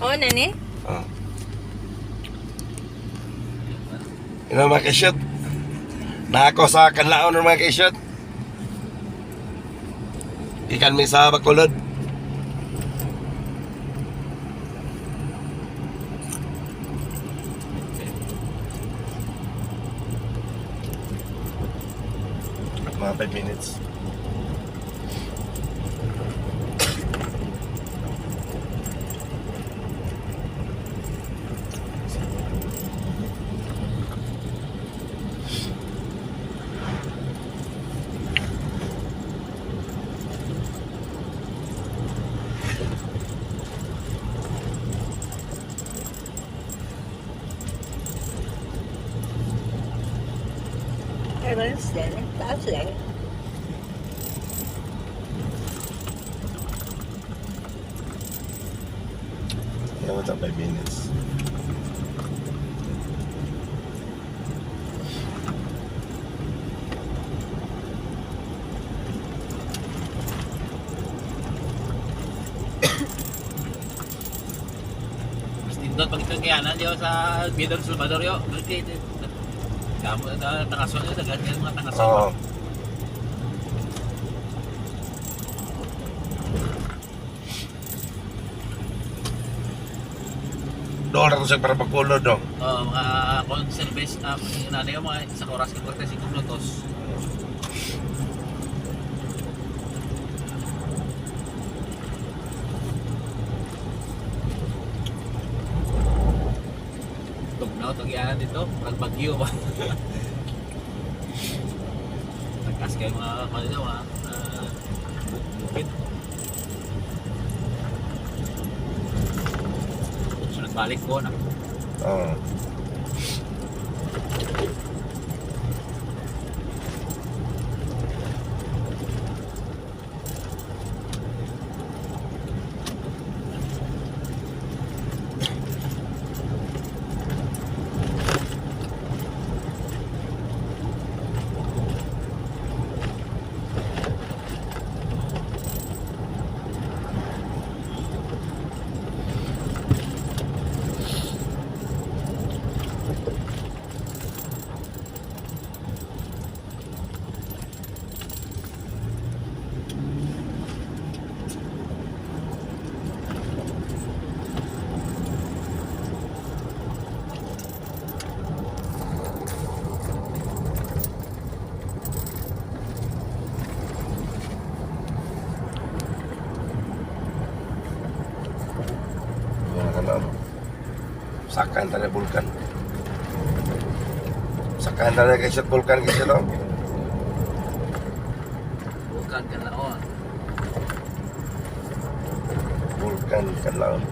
Oh, nani? Oh. Yun ang mga kaisot. Na ako sa kanlaon ng mga kaisot. Ikan mi sa Bacolod. Mga 5 minutes. Ay, walang sila. Taas lang. Yan mo 5 minutes. Mas nindot pag itong kayanan yo sa Bidor Salvador yo. Okay. Kamo na tangason yo, daghan kayo mga tangason. Oo. Doon na to siya para Bacolod, no? Oh, mga kon service na uh, ano yung mga isang oras ka 45 minutos. Tugnaw tugyanan dito, pag bagyo ba. Tagkas kayo mga ano dito, mga bukid. Sunod balik ko na. Oo. Yan ka na. Sakan talaga vulkan. Sakan talaga kayo sa vulkan kasi no? Bukan ka na oh. Vulkan Kanlaon.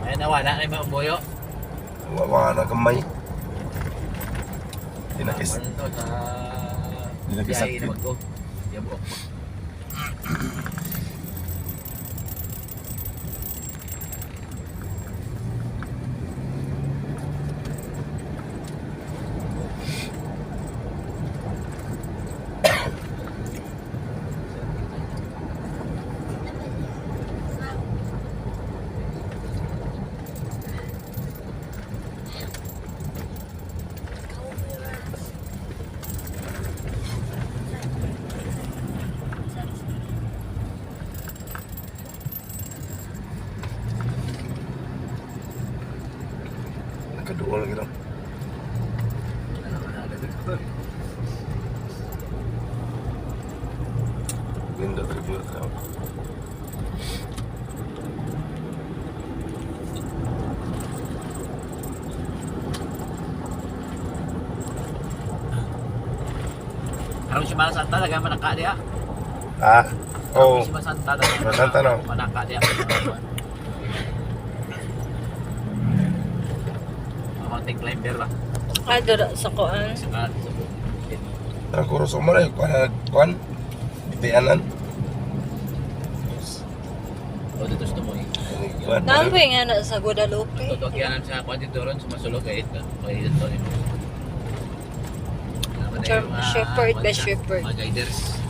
Ayan na, wala na yung mga boyo. Wala na kamay. Dinakis. Ano to, sa Dinakisakit. biyahe na magko. Yabuok. Nakaduol lagi no. Window review tao. Karong si Mana Santa daga manaka dia. Ah, oh. Si Mana Santa daga. Mana Santa, no? Manaka dia. Ako Mountain climber ba? Ah, dira sa kuan. Sa ka sa Ang kuro sa umara, kuan na kuan. Bitianan. O dito sa tumoy. Kuan. Naamboy nga na sa Guadalupe. Totoo kaya sa kwan dito ron sumasulog kay ito. Kay ito ni. Shepherd ba, shepherd? Mga guiders.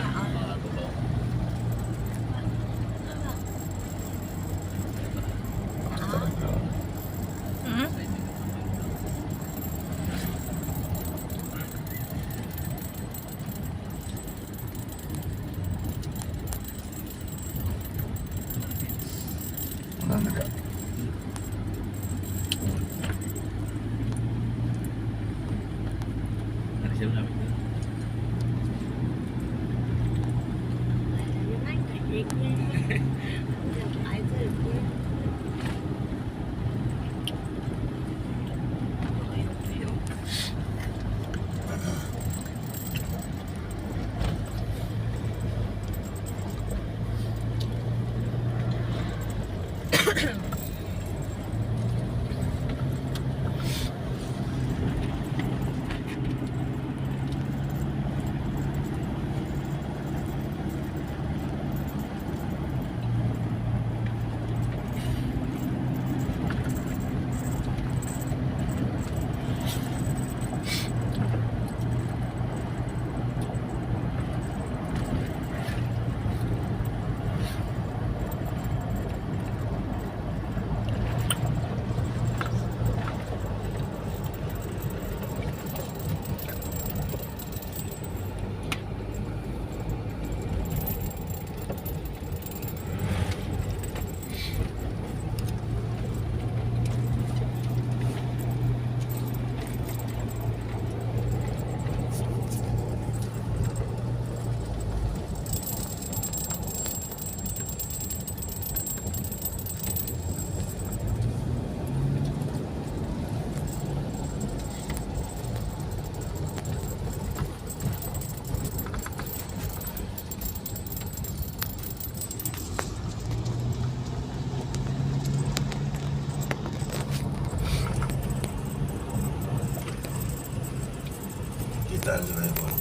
Mga gubaw. Hmm? Ano na Ano siya namin dito? Kita na yun.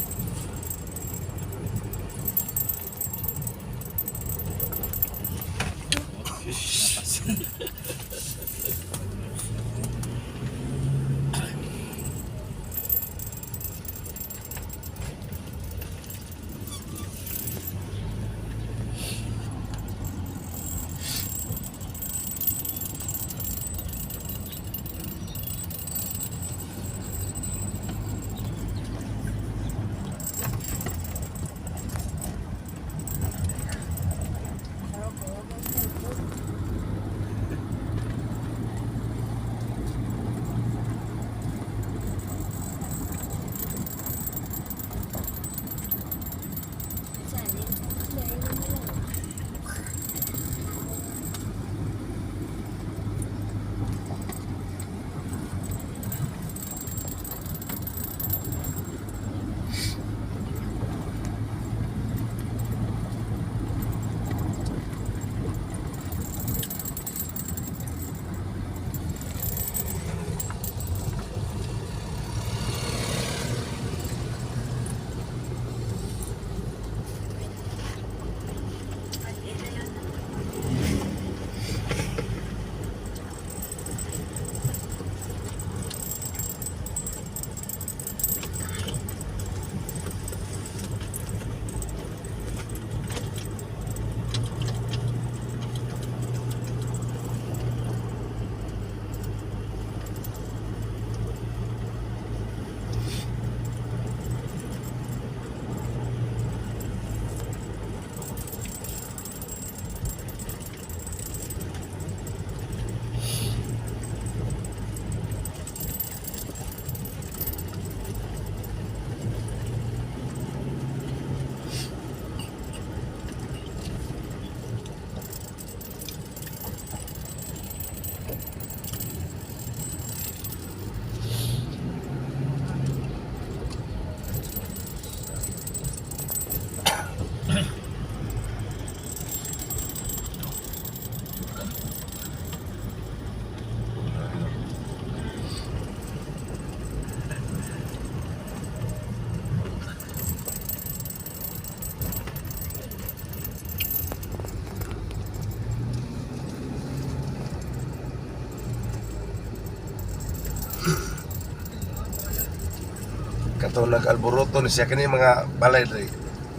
Kato nag-alboroto ni siya kini mga balay diri.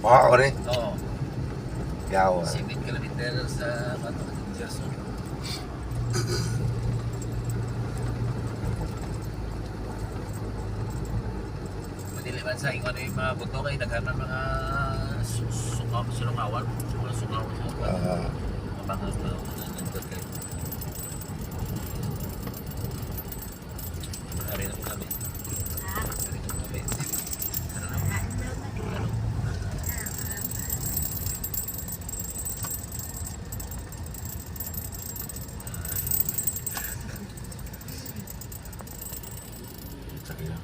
Baha ni. Oo. Yawa. 7 kilometer sa Bato Gerson. Madili man sa ingon yung mga buto kay daghan man mga sungaw, sulungawan, mga sungaw sa mga mga kay. Ari na po kami. Ari na po kami. Ano? Ano? Sakya.